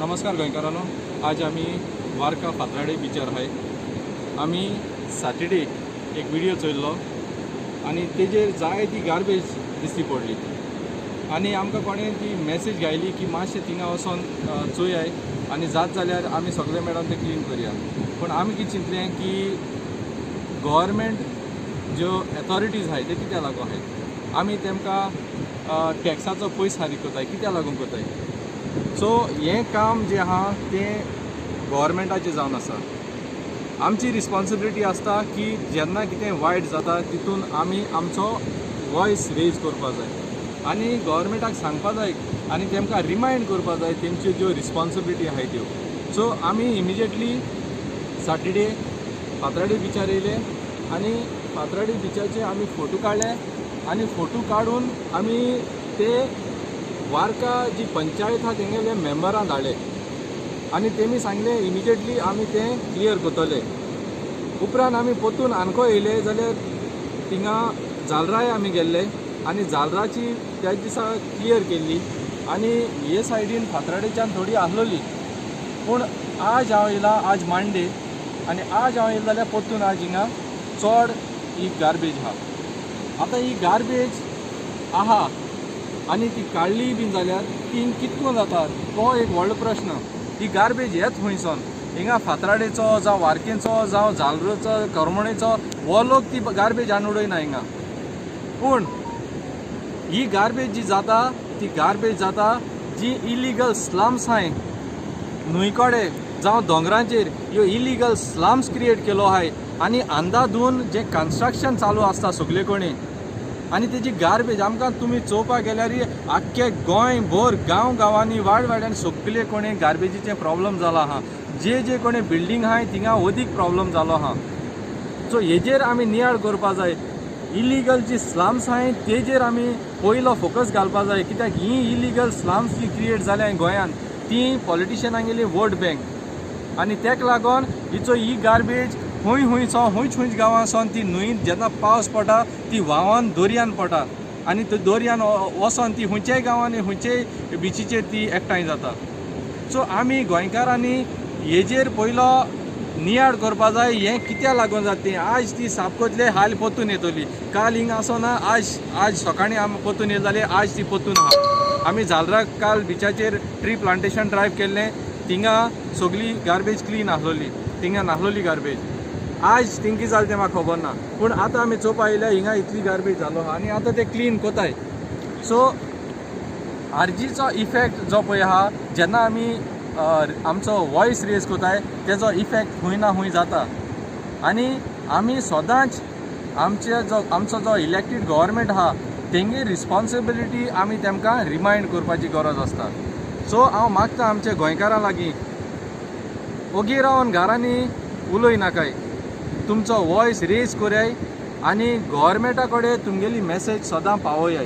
नमस्कार गोंयकारांनो. आज आमी वार्का फातराडे बिचार आहाय. आमी सॅटर्डे एक व्हिडियो चोयल्लो आनी तेजेर जाय ती गार्बेज दिसती पडली आनी आमकां कोणें ती मॅसेज घायली की मातशें थिंगा वचोन चोयाय आनी जात जाल्यार आमी सगळे मेळोन तें क्लीन करया. पूण आमी कितें चिंतलें की गव्हर्मेंट ज्यो एथॉरिटीज आहाय ते कित्याक लागून आहाय? आमी तेमकां टॅक्साचो पयस फारीक करताय, कित्याक लागून करताय? सो हें काम जें आहा तें गव्हर्मेंटाचें जावन आसा. आमची रिस्पॉन्सिबिलिटी आसता की जेन्ना कितें वायट जाता, तितून आमी आमचो वॉयस रेज करपा जाय आनी गव्हर्मेंटाक सांगपा जाय आनी तेमकां रिमायंड करपा जाय तेमच्यो ज्यो रिस्पॉन्सिबिलिटी आहाय त्यो. सो आमी इमिजिएटली सॅटर्डे फातराडे बिचार येयले आनी फातराडे बिचाचे आमी फोटो काडले आनी फोटो काडून आमी ते वार्का जी पंचायत आहा तेंगेले मेंबरां धाडले आनी तेमी सांगलें, इमिजिएटली आमी तें क्लियर करतले. उपरांत आमी परतून आनको येयले जाल्यार थिंगा जालराय आमी गेल्ले आनी जालराची त्याच दिसा क्लियर केल्ली आनी हे सायडीन फातराडेच्यान थोडी आसलोली. पूण आज हांव येयला, आज मंडे, आनी आज हांव येयला जाल्यार परतून आज हिंगा चड ही गार्बेज आहा. आतां ही गार्बेज आहा आनी ती काडली बीन जाल्यार ती कितको जाता, तो एक व्हडलो प्रश्न. ही गार्बेज येत खंयसोन? हिंगा फातराडेचो जावं वार्केचो जावं जालरोचो, करमणेचो हो लोक ती गार्बेज हाडून उडयना हिंगा. पूण ही गार्बेज जी जाता, ती गार्बेज जाता जी इलिगल स्लम्स आहाय न्हंय कडेन जावं दोंगरांचेर, ह्यो इलिगल स्लम्स क्रिएट केलो आहाय आनी अंदाधून जें कन्स्ट्रक्शन चालू आसता सगले कडेन आनी तेजी गार्बेज आमकां तुमी चोवपाक गेल्यार आख्खे गोंय भर गांव गांवांनी, वाड वाड्यांनी सगले कोणे गार्बेजीचें प्रॉब्लम जाला आहा. जे जे कोणे बिल्डींग आहाय थिंगा अदीक प्रॉब्लम जालो आहा. सो हेजेर आमी नियाळ करपा जाय. इलिगल जी स्लम्स आहाय तेजेर आमी पयलो फोकस घालपा जाय, कित्याक ही इलिगल स्लम्स जी क्रिएट जाल्या गोंयांत ती पॉलिटिशियनांगेली वोट बँक आनी तेका लागून हिचो ही गार्बेज खूंय खूंयचो खूंयच खूंयच गांवांसून ती न्हंय जेन्ना पावस पडटा ती व्हांवन दर्यान पडटा आनी ते दर्यान वचोन ती खंयच्याय गांवांनी, खंयच्याय बिचीचेर ती एकठांय जाता. सो आमी गोंयकारांनी हेजेर पयलो नियाळ करपा जाय, हें कित्याक लागून जाता ती. आज ती साफ करतले, हाल परतून येतली. काल हिंगा आसना, आज सकाळीं आमी परतून येयले जाल्यार आज ती परतून आहा. आमी जालराक काल बिचाचेर tree plantation drive केल्लें, थिंगा सगळी गार्बेज क्लीन आसलोली, थिंगा नासलोली गार्बेज. आज थिंग कितें जालें तें म्हाका खबर ना, पूण आतां आमी चोवपा येयल्या हिंगा इतली गार्बेज जालो आहा आनी आतां ते क्लीन कोताय. सो आर्जीचो इफेक्ट जो पळय आहा, जेन्ना आमी आमचो वॉयस रेज कोताय तेजो इफेक्ट खूंय ना खूंय जाता आनी आमी सदांच आमचे जो आमचो जो इलेक्टेड गव्हर्मेंट आहा तेंगे रिस्पॉन्सिबिलिटी आमी तेमकां रिमायंड करपाची गरज आसता. सो हांव मागता आमच्या गोंयकारां लागीं, ओगी रावन घरांनी उलय नाकाय, तुमचो वॉयस रेज कराय आनी गव्हर्मेंटा कडेन तुमगेली मॅसेज सदां पावयाय.